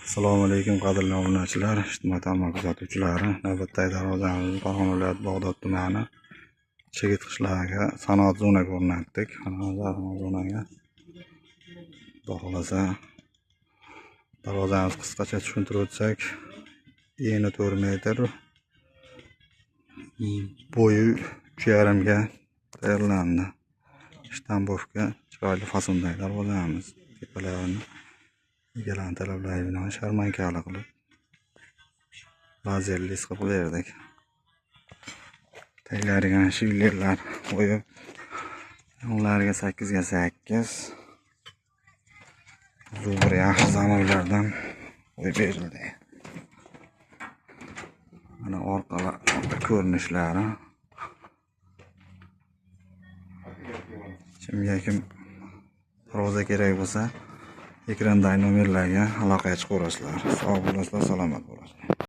Assalomu alaykum, qadrli obunachilar, ijtimoiy tarmoq kuzatuvchilari. Navbatdagi darvozamizni Farg'ona viloyati Bag'dod tumani Chigit qishlog'iga sanoat zonaga o'rnatdik. Mana sanoat zonaga. Xudo xohlasa, darvozamiz qisqacha tushuntirib o'tsak, eni 4 metr, bo'yi 3,5 ga tayyorlandi. Shtambovka chiroyli fasondagi darvozamiz. Tepalarini egalari talablari bilan sharmankali qilib lazerli qilib berdik. Taglariga shivlerlar qo'yib, ularga 8 ga 8 zubr yaxshi zamonlardan qo'yib berildi. Mana orqalar ko'rinishlari. Kimga kim darvoza kerak bo'lsa, ekrandagi nomerlarga aloqaga chiqaverasizlar. Sog' bo'lasizlar, salomat bo'lasizlar.